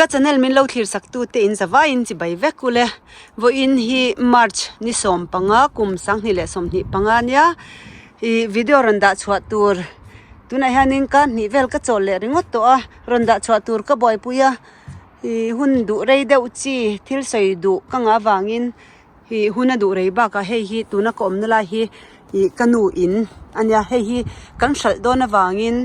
Ka channel min lo thlir sak tu te in zavaiin chibai vek ule. Vawiin hi March ni 15 kum 2025 ania. Ih video rawn dah chhuah tur tunah hianin ka hnih vel ka chawl leh ringawt tawh a, rawn dah chhuah tur ka buaipui a. Ih hun duh rei deuh chi thil sawi duh ka ngah avangin ih hun a duh rei bakah hei hi tuna ka awmna lai hi ih ka nu in a nia hei hi kan hralh dawn avangin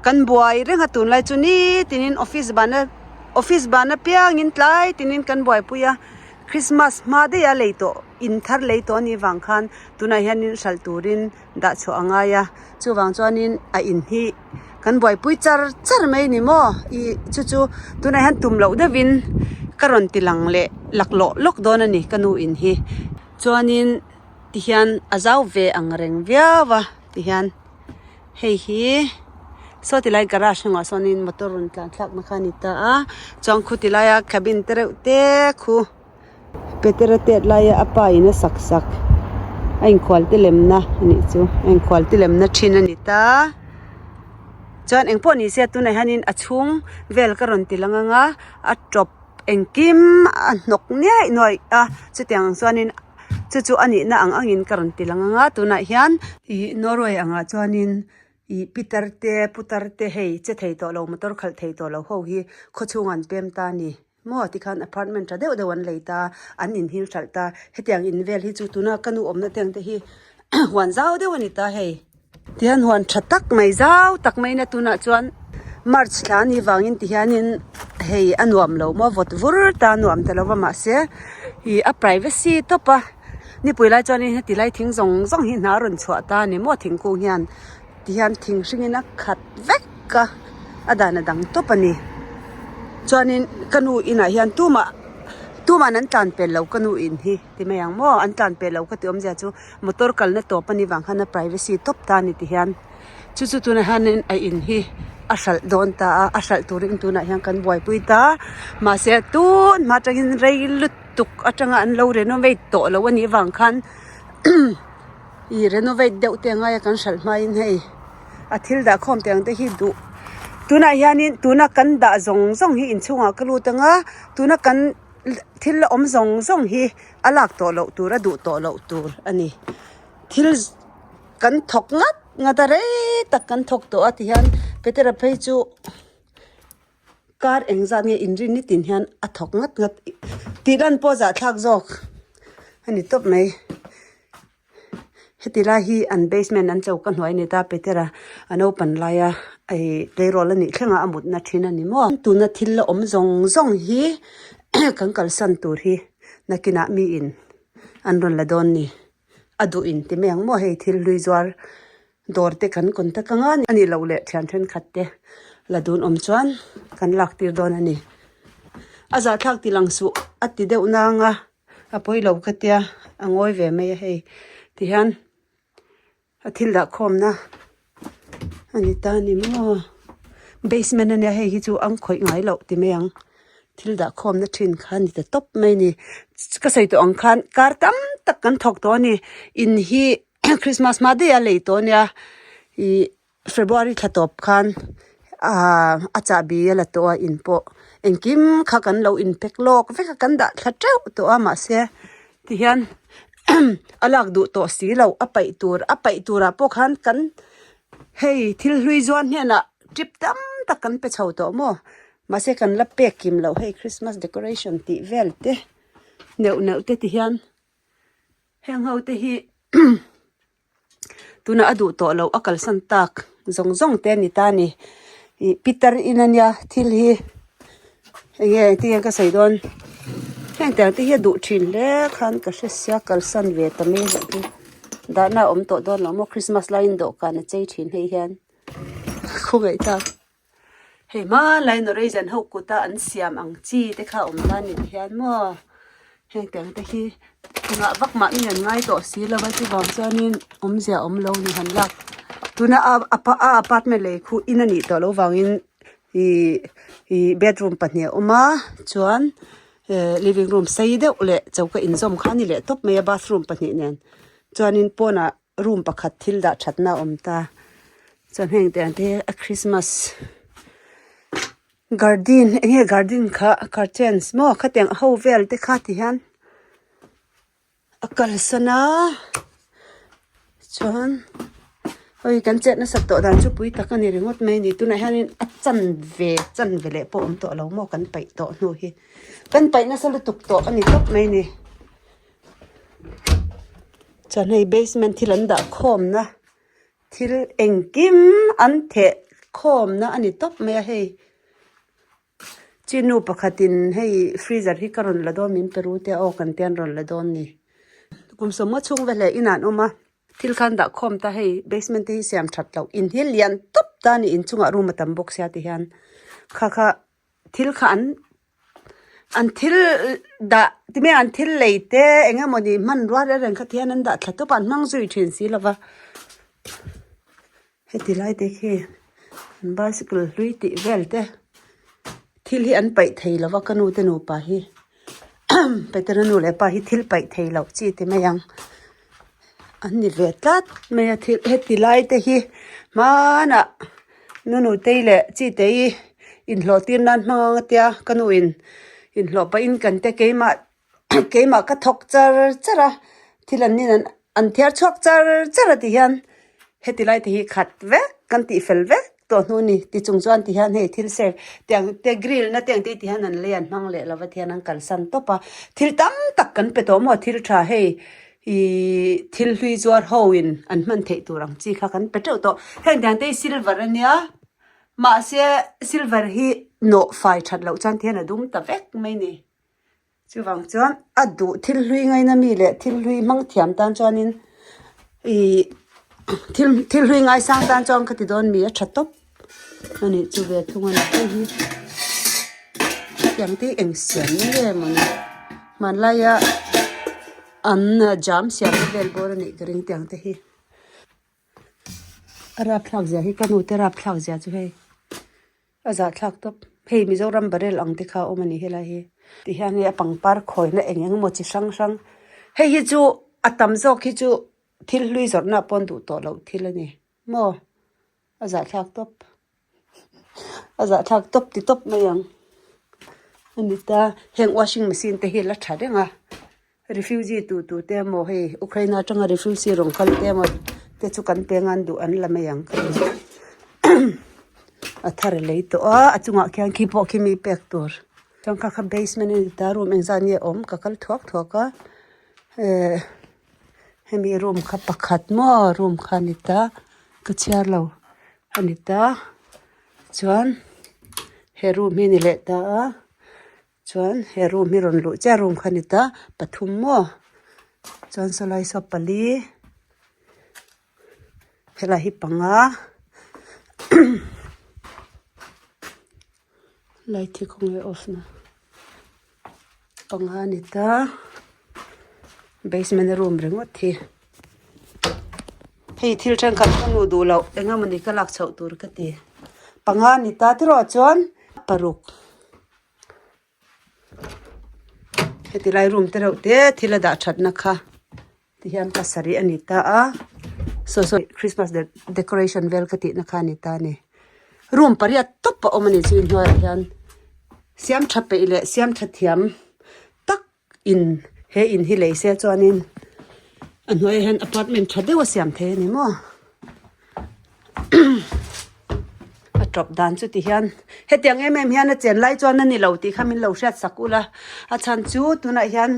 kan buai reng a tunlai chu nitinin office bana office ban apiangin tlai tinin kan buaipui a Christmas hma daih a lei tawh in thar lei tawh a nih vang khan tunah hianin hralh turin dah chhuah a ngai a chuvang chuanin a in hi kan buaipui char char mai ni maw ih chu chu tunah hian tum loh deuhin ka rawn ti lang leh laklawh lawk dawn a ni ka nu in hi chuanin tihian a zau ve ang reng viau a tihian hei hi saw ti lai garage hnungah sawnin motor rawn tlan thlakna kha a ni ta a chuan khu ti laia cabin te reuh te khu. Petera tet laia a pa in a sak sak a inkhual te lemna a nih chu a inkhual te lemna thin a ni ta chuan engpawh ni se tunah hianin a chhung vel ka rawn ti lang ang a a tawp engkim a hnawk nuaih nuaih a chutiang chuanin chu chu a nihna ang angin ka rawn ti lang ang a tunah hian ih Norway angah chuanin ih pitar te putar te hei che thei tawh lo motor khalh thei tawh lo ho hi khawchhungah an pem ta a ni. Maw tikhan apartment tha deuh deuh an lei ta, an inhil hralh ta, hetiang in vel hi chu tuna ka nu awmna te ang te hi huan zau deuh a ni ta hei. Tihian huan tha tak mai zau tak mai na tunah chuan march thla a nih vangin tihianin hei a nuam lo maw vawt vur ta a nuam ta lo va mahse ih a privacy tawp a nipui lai chuanin heti lai thing zawng zawng hi hna a rawn chhuah ta a ni maw thingkung hian. Tihian thing hringin a khat vek a, a dan a dang tawp a ni. Chuanin ka nu inah hian tumah tuman an tlan pel lo ka nu in hi ti mai ang maw an tlan pel lo ka ti awmzia chu motor kalna tawp a nih vang khan a privacy tawp ta a ni ti hian chu chu tunah hianin a in hi a hralh dawn ta a, a hralh turin tunah hian kan buaipui ta mahse tun hma atangin rei lutuk atanga an lo renovate tawh lo a nih vang khan. Ih renovate deuh te angai a kan hralh hmain hei a thil dah khawm teh ang te hi duh tunah hianin tuna kan dah zawng zawng hi inchhungah ka lut ang a tuna kan thil la awm zawng zawng hi a lak tawh loh tur a duh tawh loh tur a ni thil kan thawk ngat ngat a rei tak kan thawk tawh a tihian Petera phei chu. Kar engzat nge inrin nitin hian a thawk ngat ngat tih lan pawh zahthlak zawk a ni tawp mai. Heti lai hi an basement an choka hnuai a ni ta Petera a naupan laia ih tleirawl a nih thleng a a mutna thin a ni maw. Tuna thil la awm zawng zawng hi kan kalsan tur hi nakinah miin an rawn la dawn ni. A duh in ti mai ang maw hei thil hlui zuar dawr te kan contact anga a nih loh leh thian thenkhat te la dun awm chuan kan lak tir dawn a ni. A zahthlak ti lang suh a ti deuh nang a a pawi lo ka tia a ngawi ve mai a hei tihian. A thil dah khawmna a ni ta a ni maw basement a nia hei hi chu ang khawih ngai loh ti mai ang thil dah khawmna thin kha a ni ta tawp mai a ni ka sawi tawh ang khan kar tam tak kan thawk tawh a ni in hi christmas hma daih a lei tawh a nia ih February thla tawp khan ahh a chahbi a la tawh a in pawh engkim kha kan lo in pack lawk vek a kan dah thla teuh tawh a mahse tihian a lak duh tawh si loh a paih tur a paih turah pawh khan kan hei thil hlui zuan hnenah trip tam tak kan pe chho tawh maw mahse kan la pek kim loh hei christmas decoration tih vel te neuh neuh te tihian heng ho te hi. Tuna a duh tawh loh a kalsan tak zawng zawng te a ni ta a ni. Ih pitar in a nia thil hi eng nge engtin nge ka sawi dawn heng tiang te hi a duh thin hle khan ka hre sia kalsan ve ta mai loh hi dahna a awm tawh dawn lo maw Christmas laiin dawhkan a chei thin hei hian khawngaih tak. Hei hmanlai Norwegian ho kuta an siam ang chi te kha awm ta ni hian maw heng tiang te hi engah vak mah mi an ngai tawh si lo va chuvang chuanin awmzia awm lo ni han lak tuna a a apartment lei khu in a nih tawh loh vangin ih ih bedroom pahnih a awm a chuan eh living room sei deuh leh choka inzawm kha a ni leh tawp mai a bathroom pahnih nen chuanin pawnah. Room pakhat thil dah thatna a awm ta chuan heng te ang te hi a christmas. Gardin eng nge gardin kha curtains maw khatiang ho vel te kha ti hian a kalsan a chuan hei kan chet nasat tawh dan chu pui tak a ni ringawt mai a ni tunah hianin a chanve chanve leh pawh a awm tawh lo maw kan paih tawh hnu hi kan paih nasa lutuk tawh a ni tawp mai a ni chuan hei basement thil an dah khawm na. Thil engkim an theh khawmna a ni tawp mai a hei chi nu pakhatin hei freezer hi ka rawn la dawn min pe ru te aw kan tian rawn la dawn ni kum sawmngaw chhung veleh inah an awm a thil khan dah khawm ta hei basement te hi siam that loh in hi lian tawp ta a ni inchungah room a tam bawk sia ti hian kha kha thil kha an an thil dah ti mai an thil lei te eng emawni hmanrua reng reng kha thian an dah thla tawp a an hmang zui thin si lova heti lai te khi an bicycle hlui tih vel te thil hi an paih thei lova ka nu te nupa hi Petera nu leh pa hi thil paih thei loh chi ti mai ang an ni ve tlat mai a thil heti lai te hi hmanah nunutei leh chitei inhlawh tir nan hmang ang tia ka nu in inhlawh pahin kan te keimah keimah ka thawk char char a thil an nin an thiar chhuak char char a ti hian heti lai te hi khat vek kan tih fel vek tawh hnu a ni ti chung chuan ti hian hei thil serve tiang te grill na te ang te ti hian an lei an hmang leh lova ti hian an kalsan tawp a thil tam tak kan pe tawh maw thil tha hei ihh thil hlui zuar ho in an hman theih tur ang chi kha kan pe teuh tawh heng tiang te hi silver a nia mahse silver hi nawh fai that loh chuan ti hian a dum ta vek mai a ni chuvang chuan a duh thil hlui ngaina mi leh thil hlui hmang thiam tan chuanin ihh thil thil hlui ngaisang tan chuan ka ti dawn mi a tha tawp a nih chu ve thung a ni hei hi tiang te hi eng siam nge mawni hmanlaia an jam siam na vel bawr a nih ka ring tiang te hi a rapthlak zia hi ka nu te rapthlak zia chu hei. A zahthlak tawp. Hei Mizoram barrel ang te kha a awm a ni helai hi. Ti hian hei a pangpar khawina eng eng emaw chi hrang hrang. Hei hi chu a tam zawk hi chu thil hlui zawrhna ah pawn duh tawh loh thil a ni maw? A zahthlak tawp. A zahthlak tawp ti tawp mai ang. A ni ta heng washing machine te hi a la tha reng a. Refugee tu tu te emaw hei Ukraine atanga refugee rawn kal te emaw te chu kan peng an duh an la mai ang ka ti a thar a lei tawh a a chungah khian khi pawh khi mi pek tur chuan kha kha basement a ni ta room engzat nge awm ka kal thuak thuak a eh hemi room kha pakhat maw room kha a ni ta ka chhiar lo a ni ta chuan he room hi a ni leh ta a. Chuan he room hi rawn luh chiah room kha a ni ta pathum maw chuan sawlai saw pali helai hi panga light hi khawnge off na panga a ni ta basement a room ringawt hi hei thil thenkhat ka hmuh duh loh eng emawni ka lak chhoh tur ka ti panga a ni ta tiraw chuan paruk. Heti lai room te reuh te thil a dah thatna kha ti hian pasarih a ni ta a saw saw christmas decoration vel ka tihna kha a ni ta a ni room pariat tawp a awm a ni chu inhnuaiah hian siam tha peih leh siam tha thiam tak in he in hi lei se chuanin a hnuaiah hian apartment tha deuh a siam thei a ni maw. A tawp dan chu ti hian hetiang em em hian a chen lai chuan a ni lo tih kha min lo hriat sak ula a chhan chu tunah hian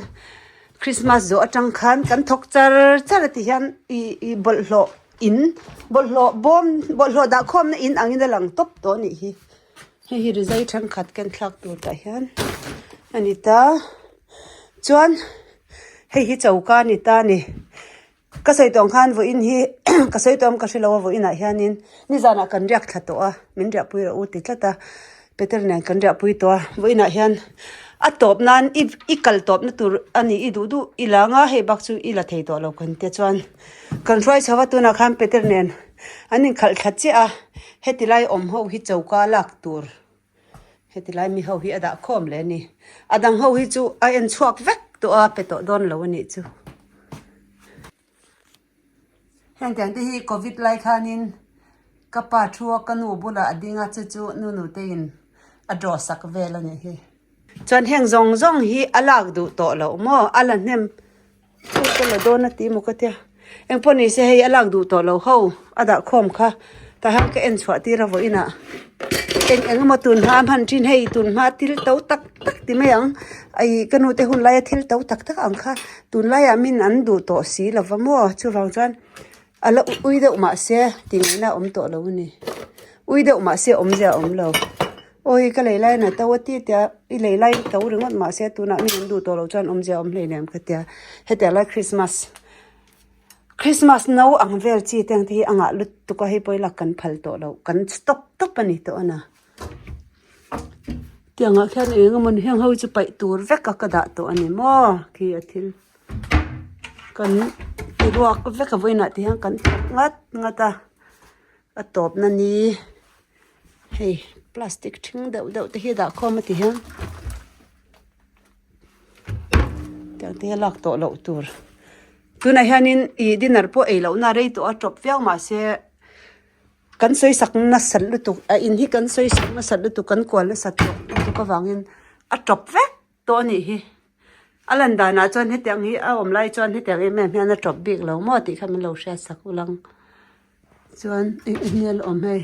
Christmas zawh atang khan kan thawk char char a ti hian ih ih bawlhhlawh in bawlhhlawh bawm bawlhhlawh dah khawmna in angin a lang tawp tawh a nih hi hei hi rizai thenkhat ken thlak tur tah hian a ni ta chuan hei hi choka a ni ta a ni. Ka sawi tawng khan vawiin hi ka sawi tawng ka hrelo a vawiinah hianin nizanah kan riak thla tawh a min riahpui rawh u ti tlat a Peter nen kan riahpui tawh a vawiinah hian a tawp nan i i kal tawpna tur a ni i duh duh i la anga hei bak chu i la thei tawh lo kan tia chuan kan hruai chho a tunah khan Peter nen an inkhalh thla chiah a heti lai awm ho hi choka lak tur heti lai mi ho hi a dah khawm leh a ni a dang ho hi chu a en chhuak vek tawh a pe tawh dawn lo a nih chu heng tiang te hi covid lai khanin ka pa thu a ka nu bulah a ding a chu chu nu nu te in. A draw sak vel a nih hi. Chuan heng zawng zawng hi a lak duh tawh loh maw? A la hnem chu ka la dawn a ti maw ka tia. Engpawh ni se hei a lak duh tawh loh ho a dah khawm kha tah hian ka en chhuah tir a vawiinah eng eng emaw tun hma a hman thin hei tun hma thil to tak tak ti mai ang ih ka nu te hun laia thil to tak tak ang kha tunlaiah min an duh tawh si lo va maw chuvang chuan A la ui deuh mahse ti ngaihna a awm tawh lo a ni. Ui deuh mahse awmzia a awm lo. Awi ka lei laiin a to a ti tia i lei laiin to ringawt mahse tunah mi an duh tawh loh chuan awmzia a awm hleinem ka tia. Hetiang lai Christmas Christmas no ang vel chi te ang te hi a ngah lutuk a hei pawh ila kan phal tawh lo kan stop tawp a ni tawh a na. Tiangah khian eng emaw ni heng ho chu paih tur vek a ka dah tawh a ni maw khi a thil. Kan ti ruak vek a vawiinah te hian kan thawk ngat ngat a a tawpna ni hei plastic ṭhing deuh deuh te hi dah khawm a ti hian tiang te hi a lak tawh loh tur tunah hianin ih dinner pawh ei lohna rei tawh a tawp viau mahse. Kan sawi sak nasat lutuk a in hi kan sawi sak nasat lutuk kan kual nasat tawh lutuk avangin a tawp vek tawh a nih hi a lan danah chuan hetiang hi a awm lai chuan hetiang em em hian a tawp bik lo maw tih kha min lo hriat sak ulang chuan eng eng nge la awm hei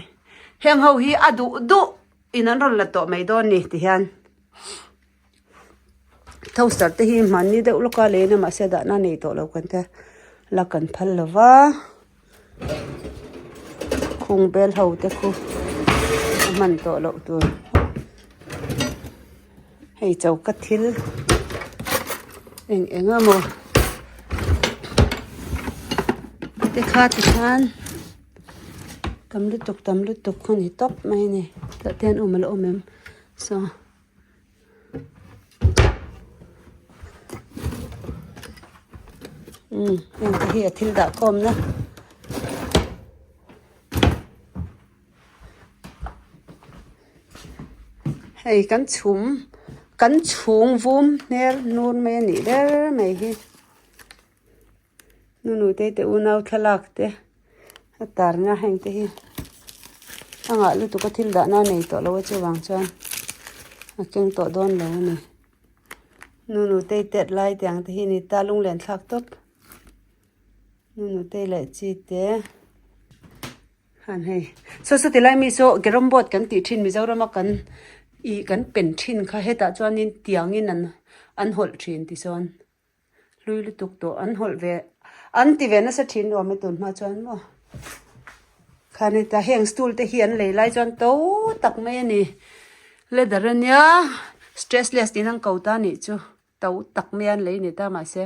heng ho hi a duh duh in an rawn la tawh mai dawn ni ti hian toaster te hi hmanni deuh lawka lei na mahse dahna nei tawh lo kan tia la kan phal lo va. Khung bel ho te khu a hman tawh loh tur hei choka thil eng eng emaw te kha ti khan tam lutuk tam lutuk a ni tawp mai a ni tah te hian awm a la awm em saw. Umm heng te hi a thil dah khawm na hei kan chhum kan chhung vum hmer nur mai a nih ber mai hi nunu te te unau thlalak te a tarna heng te hi a ngah lutuk a thil dahna a nei tawh lo a chuvang chuan a keng tawh dawn lo a ni nunu te tet lai te ang te hi a ni ta lunglen thlak tawp nunu te leh chi te han hei saw saw tilai mi saw carrom board kan tih thin Mizoram a kan ih kan pen thin kha hetah chuanin tiangin an an hawlh thin tichuan. Hlui lutuk tawh an hawlh ve an ti ve nasa thin nuam e tun hma chuan maw khan heta heng stool te hi an lei lai chuan to tak mai a ni leather ania stressless tiin an ko ta anih chu to tak mai a an lei ni ta mahse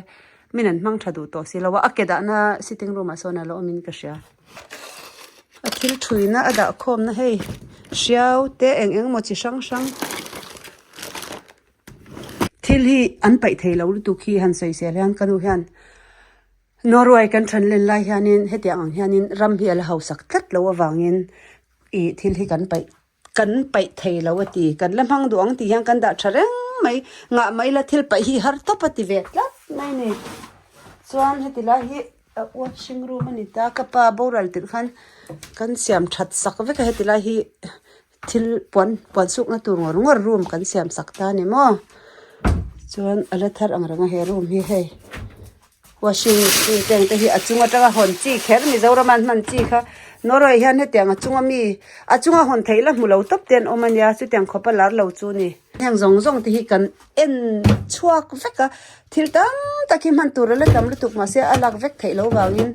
min an hmang tha duh tawh si lo a a ke dahna sitting room ah sawn a la awmin ka hria a thil thuina a dah khawmna hei hriau te eng eng emaw chi hrang hrang. Thil hi an paih thei lo lutuk hi han sawi zel hian ka nu hian Norway kan then len lai hianin hetiang ang hianin ram hi a la hausak tlat lo avangin ih thil hi kan paih kan paih thei lo a ti kan la hmang duh ang tih hian kan dah tha reng mai ngah mai la thil paih hi har tawp a ti ve tlat mai a ni chuan heti lai hi a washing room a ni ta ka pa boral tirh khan kan siam that sak vek a heti lai hi. Thil puan puan sukna tur ngawr ngawr room kan siam sak ta a ni maw chuan a la thar ang reng a he room hi hei washing machine te ang te hi a chung atanga hawn chi kher Mizoram an hman chi kha Norway hian hetiang a chunga mi a chunga hawn theih la hmu lo tawp te an awm a nia chutiang khawpa lar lo chu a ni. Heng zawng zawng te hi kan en chhuak vek a thil tam tak hi hman tur a la tam lutuk mahse a lak vek theih loh vangin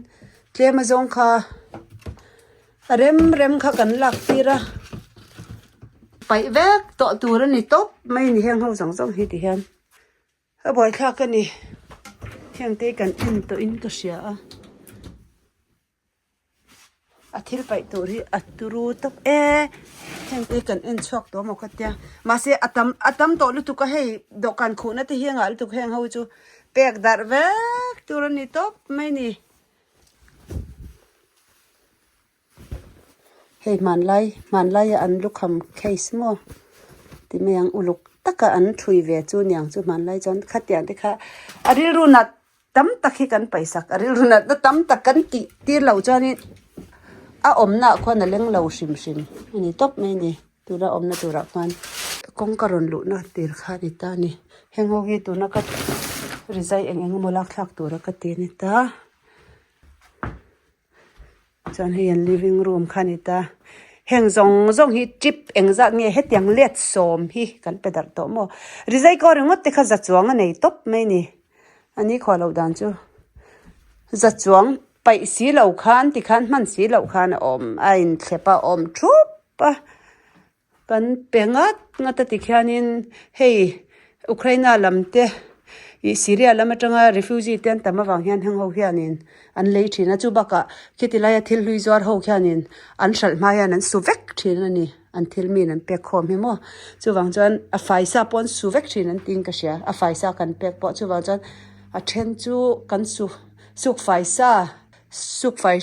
tlem a zawng kha. A rem rem kha kan lak tir a paih vek tawh tur a ni tawp mai a ni heng ho zawng zawng hi ti hian a buaithlak a ni heng te hi kan en tawh in ka hria a a thil paih tur hi a turu tawp e heng te hi kan en chhuak tawh maw ka tia mahse a tam a tam tawh lutuk a hei dawhkan khuhna te hi a ngah lutuk heng ho chu pek darh vek tur a ni tawp mai a ni. Hei hmanlai hmanlaia an lukham case maw ti mai ang uluk taka an thui ve chu niang chu hmanlai chuan khatiang te kha a rilru nat tam tak hi kan paisak a rilru natna tam tak kan tih tir loh chuanin a awmnaah khuan a leng lo hrim hrim a ni tawp mai a ni tuna awmna turah khuan. Kawngka rawn luhna tir kha a ni ta a ni. Heng ho hi tuna ka rizai eng eng emaw lak thlak tura ka ti a ni ta. Chuan hei an living room kha a ni ta. Heng zawng zawng hi trip engzat nge hetiang let sawm hi kan pe darh tawh maw. Rizai kaw ringawt te kha za chuang a nei tawp mai a ni. A ni khuah loh dan chu za chuang paih si loh khan tikhan hman si loh khan a awm a inthlep a awm thup a. Kan pe ngat ngat a tikhianin hei Ukraina lam te ih Syria lam atanga refugee te an tam avang hian heng ho hianin an lei thin a chubakah khiti laia thil hlui zuar ho khianin an hralh hma hian an su vek thin a ni an thil min an pek khawm hi maw chuvang chuan a faisa pawh an su vek thin an tiin ka hria a faisa kan pek pawh chuvang chuan a then chu kan su suk faisa suk fai.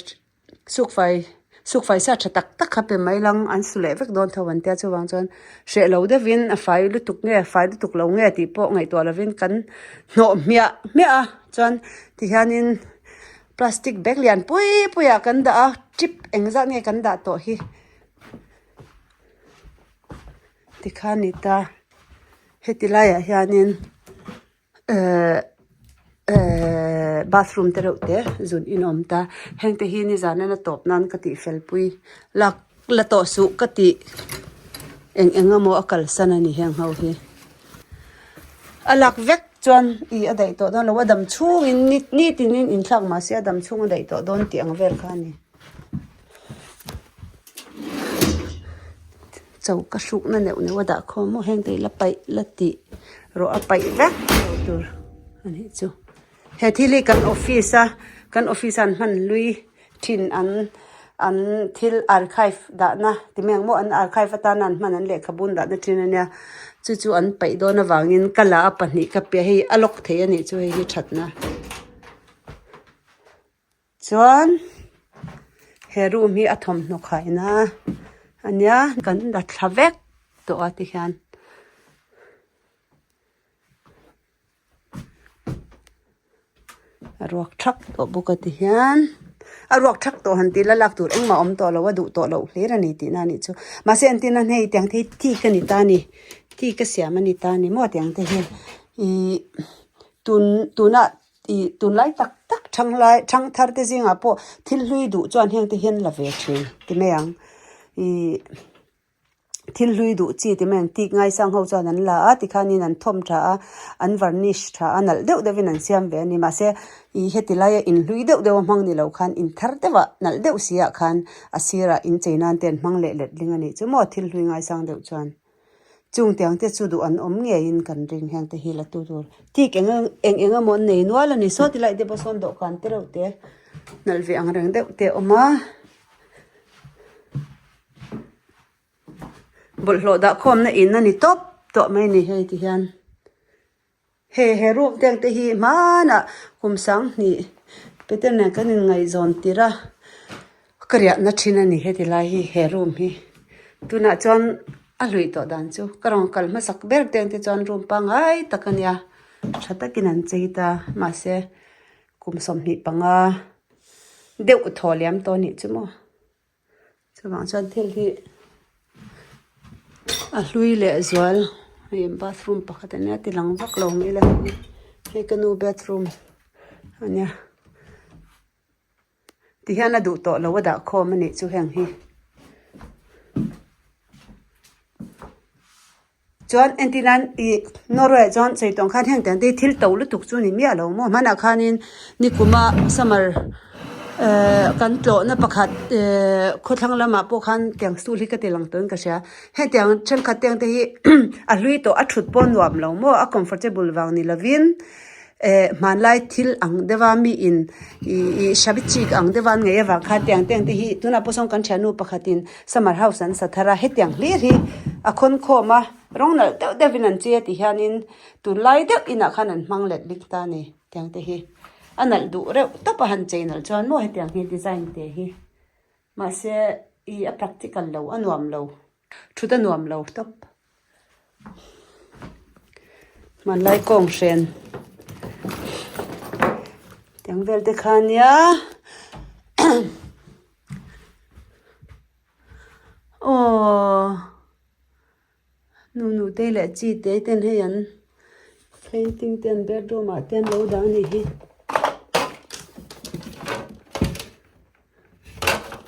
Sukfai sukfai sa tha tak tak kha pe mai lang an su leh vek dawn tho an tia chuvang chuan hreh lo deuhin a fai lutuk nge fai lutuk lo nge tih pawh ngaihtuah lovin kan hnawh hmiah hmiah a chuan tihianin plastic bag lian pui pui ah kan dah a chip engzat nge kan dah tawh hi tikhan ni ta heti laiah hianin. Ehh ehh bathroom te reuh te zun in a awm ta heng te hi nizan a tawp nan ka tih fel pui lak la tawh suh ka tih eng eng emaw a kalsan a ni heng ho hi a lak vek chuan ih a daih tawh dawn lo a dam chhungin ni nitin in inthlak mahse a dam chhung a daih tawh dawn tih ang vel kha a ni. Choka hrukna neuh neuh a dah khawm maw heng te hi la paih la tih rawh a paih vek tawh tur a nih chu. He thil hi kan office a kan office a an hman hlui thin an an thil archive dahna ti mai ang maw an archive atana an hman an lehkhabu an dahna thin a nia chu chu an paih dawn avangin ka la a pahnih ka piah hei a lock thei a nih chu hei hi thatna. Chuan he room hi a thawmhnaw khaina a nia kan la thla vek tawh a tikhian a ruak thak tawh bawk a tihian a ruak thak tawh han tih la lak tur engmah a awm tawh lo a duh tawh loh hlir a ni tihna a nih chu mahse entirna hei tiang te hi thik a ni ta a ni thik a siam a ni ta a ni maw tiang te hi ihh tun tunah. Ih tunlai tak tak thang lai thang thar te zingah pawh thil hlui duh chuan heng te hian la ve thin ti mai ang ih thil hlui duh chi ti mai ang tik ngaisang ho chuan an la a tikhanin an thawm tha a an varnish tha a nalh deuh deuhin an siam ve a ni mahse ih heti laia in hlui deuh deuh a hmang ni lo khan in thar deuh ah nalh deuh si ah khan a sirah in chei nan te an hmang leh let ling a nih chu maw thil hlui ngaisang deuh chuan. Chung tiang te chu duh an awm ngeiin kan ring heng te hi la tu tur tik eng eng eng emaw an nei nual a ni saw ti lai te pawh sawn dawhkan te reuh te nalh ve ang reng deuh te a awm a bawlhhlawh dah khawmna in a ni tawp tawh mai a ni hei ti hian. He he ruk deng te hi hmanah kum sanghnih Peter nen kan inngaihzawn tirh a, ka riahna thin a ni heti lai hi he room hi. Tunah chuan a hluih tawh dan chu ka rawn kal hmasak ber deng te chuan room pangngai tak a nia, tha takin an chei ta mahse kum 25 deuh thaw liam tawh a nih chu maw. Chuvang chuan thil hi a hlui leh zual hei bathroom pakhat a nia ti lang vak lo mai la hei ka nu bathroom a nia tihian a duh tawh lo a dah khawm a nih chu heng hi. Chuan entir nan ih Norway ah chuan sawi tawng khan heng tiang te hi thil to lutuk chu ni miah lo maw hmanah khanin nikuma summer ehh kan tlawhna pakhat ehh khawthlang lamah pawh khan tiang stool hi ka ti lang tawhin ka hria heng tiang thenkhat te ang te hi a hlui tawh a thut pawh a nuam lo maw a comfortable vang ni lovin. Eh hmanlai thil ang deuha mi in ih ih shabichik ang deuha an ngaih avang khan tiang te ang te hi tunah pawh sawn kan thiannu pakhatin summer house an sa thar a hetiang hlir hi a khawn khawm a rawng nalh deuh deuhin an chei a ti hianin tunlai deuh inah khan an hmang let bik ta a ni tiang te hi a nalh duh reuh tawp a han chei nalh chuan maw hetiang hi design te hi mahse ih a practical lo a nuam lo thut a nuam lo tawp. Hmanlai kawng hren tiang vel te kha nia aw nu nu te. Nutei leh Chitei ten hei an painting te an bedroom ah te an lo dah a nih hi.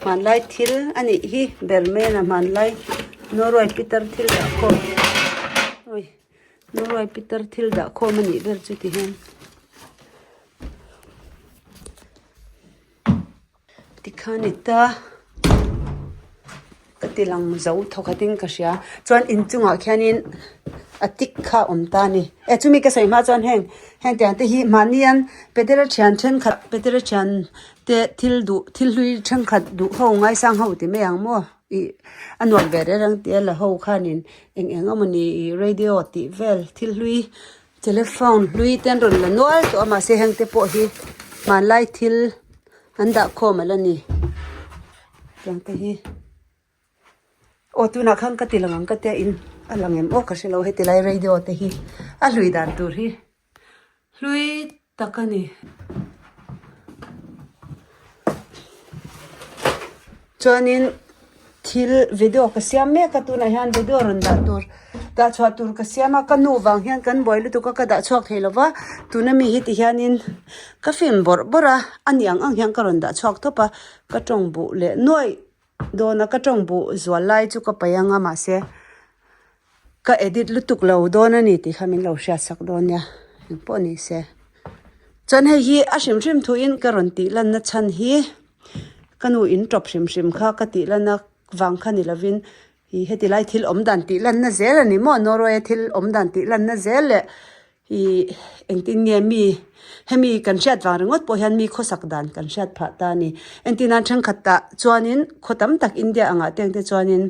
Hmanlai thil a nih hi Berman a hmanlai Norway pitar thil dah khawm ui Norway pitar thil dah khawm a nih ber chu ti hian. Tikhan i ta ka ti lang zo thaw khatin ka hria chuan inchungah khianin a tik kha a awm ta a ni e chumi ka sawi hma chuan heng heng tiang te hi mahnian petera thian thenkhat petera thian te thil duh thil hlui thenkhat duh ho ngaisang ho ti mai ang maw ih a nuam ve reng reng tia la ho khanin eng eng emawni ih radio tih vel thil hlui Telephone hlui te an rawn la nual tawh a mahse heng te pawh hi hmanlai thil an dah khawm ala ni tiang te hi aw tunah khan ka ti lang ang ka tia in a lang em aw ka hre lo heti lai radio te hi a hlui dan tur hi hlui tak a ni. Chuanin thil video ka siam mek a tunah hian video rawn dah tur dah chhuah tur ka siam a ka nu vang hian kan buai lutuk a ka dah chhuak thei lo va tuna mi hi ti hianin ka film bawrh bawrh a a ni ang ang hian ka rawn dah chhuak tawp a ka tawng buh leh nuaih dawn a ka tawng buh zual lai chu ka paih ang a mahse ka edit lutuk lo dawn a ni tih kha min lo hriat sak dawn nia engpawh ni se chuan hei hi a hrim hrim thuin ka rawn tih lanna chhan hi ka nu in tawp hrim hrim kha ka tih lanna vang kha ni lovin ih heti lai thil awm dan tih lanna zel a ni maw Norway a thil awm dan tih lanna zel leh Ih engtin nge mi hemi kan hriat vang ringawt pawh hian mi khawsak dan kan hriat phah ta a ni. Entir nan thenkhatah chuanin khaw tam tak India angah te ang te chuanin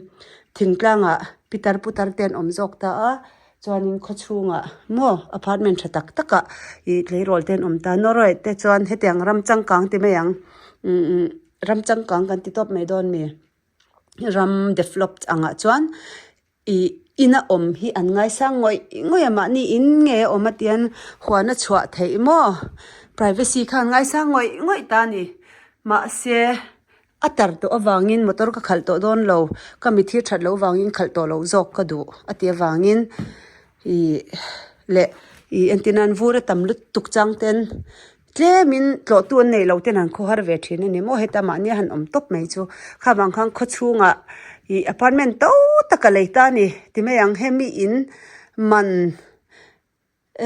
thingtlangah pitar putar te an awm zawk ta a, chuanin khaw chhungah maw apartment tha tak takah ih tleirawl te an awm ta. Norway te chuan hetiang ram changkang ti mai ang umm ram changkang kan ti tawp mai dawn mi ram developed angah chuan Ih ina awm hi an ngaisang ngawih ngawih a mahni in nge a awm a tian huan a chhuah theih maw privacy kha an ngaisang ngawih ngawih ta a ni mahse a tar tawh avangin motor ka khalh tawh dawn lo ka mithi that loh avangin khalh tawh loh zawk ka duh a tih avangin ih leh ih entir nan vur a tam lutuk chang ten Tlemin tlawhtu an neih loh ten han khawhar ve thin a ni maw heta mahni a han awm tawp mai chu kha vang khan khaw chhungah ih apartment to tak a lei ta a ni ti mai ang hemi in man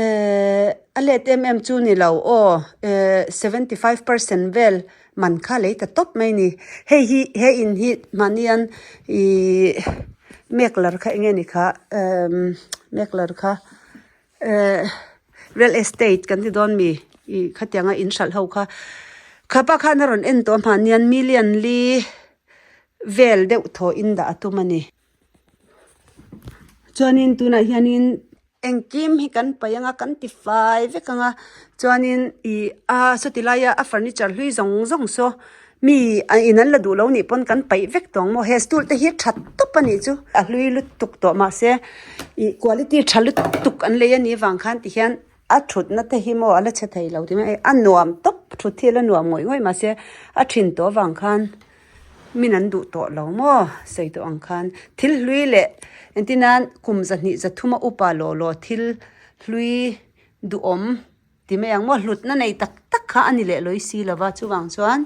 ehh a let em em chu ni lo aw ehh 75 percent vel man kha lei ta tawp mai a ni hei hi he in hi mahni an ihh meklar kha eng nge ni kha ehh meklar kha. Eh real estate kan ti dawn mi ih khatianga in hralh ho kha khapa khan a rawn en tawh a hmahnian million li vel deuh thaw in dah a tum a ni chuanin tunah hianin engkim hi kan paih anga kan ti fai vek anga chuanin ih a sawti laia a furniture hlui zawng zawng saw mi in an la duh lo nih pawn kan paih vek tawh ang maw he stool te hi tha tawp a nih chu a hlui lutuk tawh mahse ih quality tha lutuk an lei a nih vang khan ti hian a thutna te hi maw a la chhe thei lo ti mai a nuam tawp thut hi a la nuam ngawih ngawih mahse a thin tawh avang khan min an duh tawh lo maw sawi tawh ang khan thil hlui leh entir nan kum zahnih zathuma upa law law thil hlui duhawm. Ti mai ang maw hlutna nei tak tak kha a ni leh lawi si lova chuvang chuan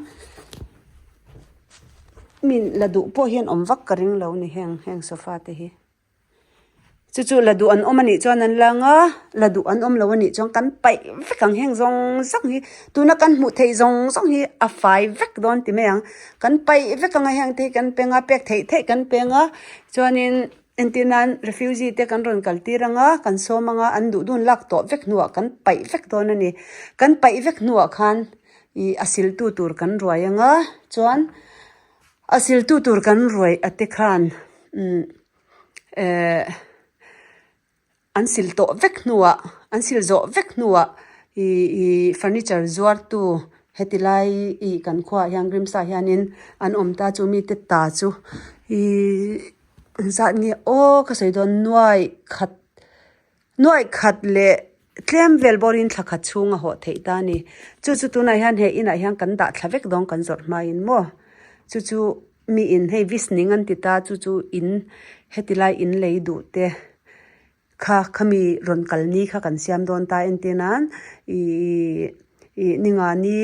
min la duh pawh hian awm vak ka ring lo ni heng heng sofa te hi chu chu la duh an awm a nih chuan an lang a la duh an awm lo a nih chuan kan paih vek ang heng zawng zawng hi tuna kan hmuh theih zawng zawng hi a fai vek dawn ti mai ang kan paih vek ang a heng te hi kan peng a pek theih theih kan peng a chuanin. Entir nan refugee te kan rawn kal tir anga kan sawm anga an duh dun lak tawh vek hnuah kan paih vek dawn a ni. Kan paih vek hnuah khan ih a siltu tur kan ruai anga chuan a siltu tur kan ruai a te khan umm eh An sil tawh vek hnuah an sil zawh vek hnuah ih ih furniture zuartu heti lai ih kan khuaah hian Grimsa hianin an awm ta chu mite ta chu ihh zat nge aw ka sawi dawn nuai khat nuai khat leh tlem vel bawrin thla khat chhung a hawh theih ta a ni chu chu tunah hian he inah hian kan dah thla vek dawn kan zawrh hmain maw chu chu mi in hei visning an ti ta chu chu in heti lai in lei duh te. Kha khami rawn kal ni kha kan siam dawn ta entir nan ihh ih ninga ni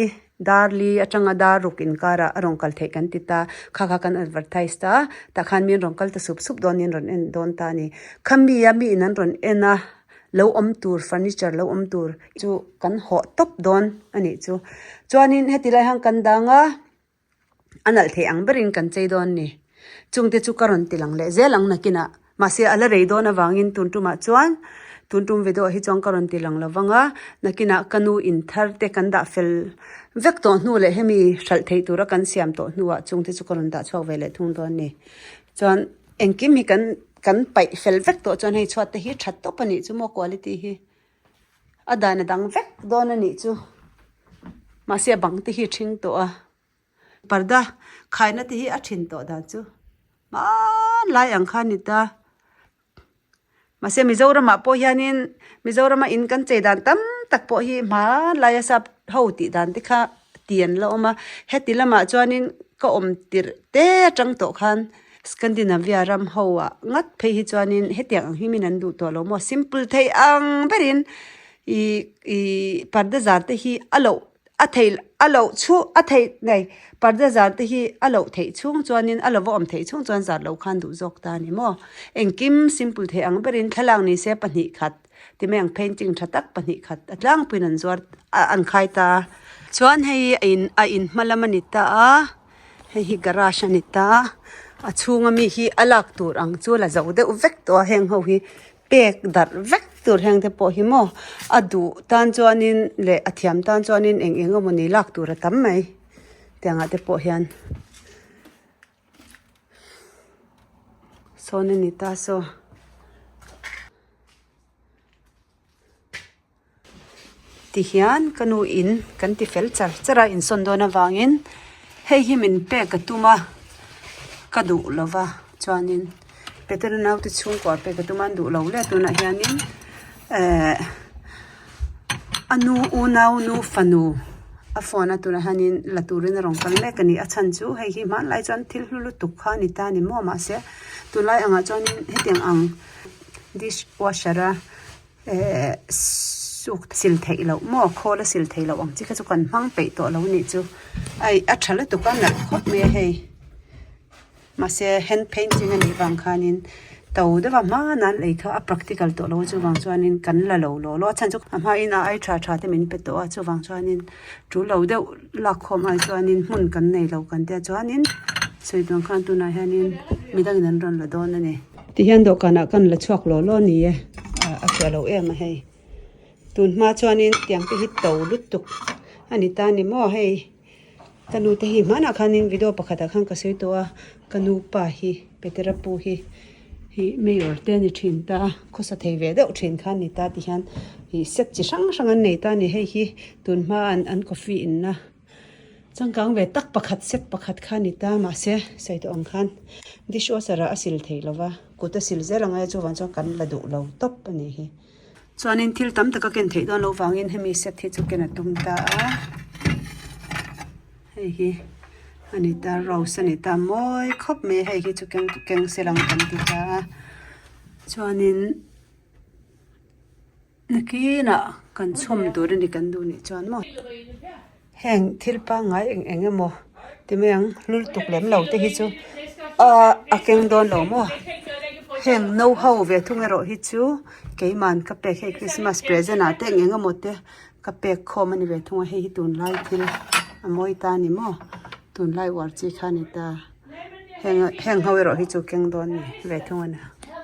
dar li atanga dar ruk inkarah a rawn kal theih kan ti ta kha kha kan advertise ta tah khan mi an rawn kal ta sup sup dawn in rawn en dawn ta a ni. Khami a mi in an rawn en a lo awm tur furniture lo awm tur chu kan hawh tawp dawn a nih chu. Chuanin heti lai hian kan dang a. A nalh theih ang berin kan chei dawn ni. Chungte chu ka rawn ti lang leh zel ang nakinah. Mahse a la rei dawn avangin tun tumah chuan tun tum video hi chuan ka rawn ti lang lo vang a, nakinah ka nu in thar te kan dah fel vek tawh hnu leh hemi hralh theih tura kan siam tawh hnuah chungte chu ka rawn dah chhuak ve leh thung dawn ni. Chuan engkim hi kan kan paih fel vek tawh chuan hei chhuat te hi that tawp a nih chu maw quality hi. A dan a dang vek dawn a nih chu. Mahse a bang te hi a ṭhing tawh a. Parda khaina te hi a ṭhin tawh dan chu hmanlai ang kha a ni ta. Mahse Mizoramah pawh hianin Mizorama in kan chei dan tam tak pawh hi hmanlaia sap ho tih dan te kha ti an la awm a. Heti lamah chuanin ka awm tirh te atang tawh khan Scandinavia ram ho ah ngat phei hi chuanin hetiang ang hi min an duh tawh lo maw? Simple thei ang berin ih ih parda zar te hi a loh a thei a loh chhu a theih nei parda zar te hi a loh theih chhung chuanin a lova awm theih chhung chuan zar lo khan duh zawk ta a ni maw? Engkim simple thei ang berin thlalak ni se pahnih khat ti mai ang painting tha tak pahnih khat a tlangpuiin an zuar an khai ta a. Chuan hei a in a in hma lam a ni ta a. Hei hi garage a ni ta a chhunga mi hi a lak tur ang chu la zo deuh vek tawh a heng ho hi pek darh vek tur heng te pawh hi maw a duh tan chuanin leh a thiam tan chuanin eng eng emawni lak tur a tam mai tiang ah te pawh hian sawn a ni ta saw. Tihian ka nu in kan ti fel char char a insawn dawn avangin hei hi min pek a tum a ka duh lo va chuanin Petera naute chhungkua pek a tum a an duh lo hle a tunah hianin ehh a nu unau nu fanu a phone a tunah hianin la turin a rawn kal mek a ni a chhan chu hei hi hmanlai chuan thil hlu lutuk kha a ni ta a ni maw mahse tunlai angah chuanin hetiang ang dish washer a. Ehh suk sil theih loh maw khawl a sil theih loh ang chi kha chu kan hmang peih tawh lo nih chu ai a tha lutuk a nalh khawp mai a hei mahse hand painting a nih vang khanin to deuh a hmanah an lei kha a practical tawh lo a chuvang chuanin kan la lo law law a chhan chu a hmain a ai tha tha te min pe tawh a chuvang chuanin tul lo deuh lak khawm ai chuanin hmun kan nei lo kan tia chuanin sawi tur ang khan tunah hianin midangin an rawn la dawn a ni. Tihian dawhkanah kan la chhuak law law ni e a fiah lo em a hei tun hma chuanin tiang te hi to lutuk a ni ta ni maw hei ka nu te hi hmanah khanin video pakhatah khan ka sawi tawh a ka nu pa hi Petera pu hi hi mayor te a ni thin ta a khawsa thei ve deuh thin kha a ni ta tihian ih set chi hrang hrang an nei ta a ni hei hi tun hma an coffee inna. Changkang ve tak pakhat set pakhat kha a ni ta mahse sawi tawh ang khan dishwasher ah a sil thei lo va kut a sil zel ang a chuvang chuan kan la duh lo tawp a nih hi. Chuanin thil tam tak a ken theih dawn loh vangin hemi set hi chu ken a tum ta a hei hi a ni ta rose a ni ta mawi khawp mai a hei hi chu keng keng se lang kan ti ta a chuanin. Nakinah kan chhawm tur a ni kan duh nih chuan maw heng thil pangngai eng eng emaw ti mai ang hlul tuk lem lo te hi chu ahh a keng dawn lo maw heng no ho ve thung erawh hi chu keiman ka pek hei christmas present ah te eng eng emaw te ka pek khawm a ni ve thung a hei hi tunlai thil a mawi ta a ni maw tunlai uar chi kha a ni ta heng heng ho erawh hi chu keng dawn a ni ve thung a ni.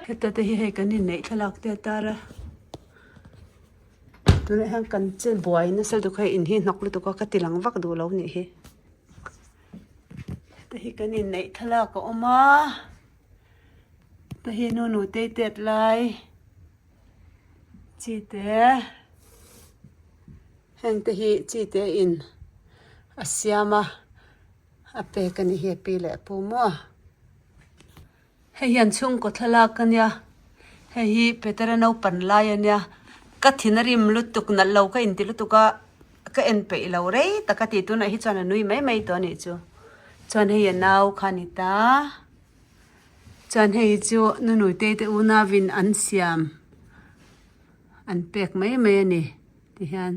Heta te hi hei kan inneih thlalak te a tar a tunah hian kan che buai nasa lutuk a hei in hi hnawk lutuk a ka ti lang vak duh lo nih hi heta hi kan inneih thlalak a awm a heta hi nu nutei tet lai chi te heng te hi chi te in a siam a a pek a ni hi a pi leh a pu maw. Hei hian chhungkaw thlalak a nia hei hi Petera naupan lai a nia ka thin a rim lutuk nalh lo ka inti lutuk a ka en peih lo rei tak a ti tunah hi chuan a nui mai mai tawh a nih chu chuan hei a nau kha a ni ta chuan hei chu nunui te te unauin an siam. an pek mai mai a ni ti hian.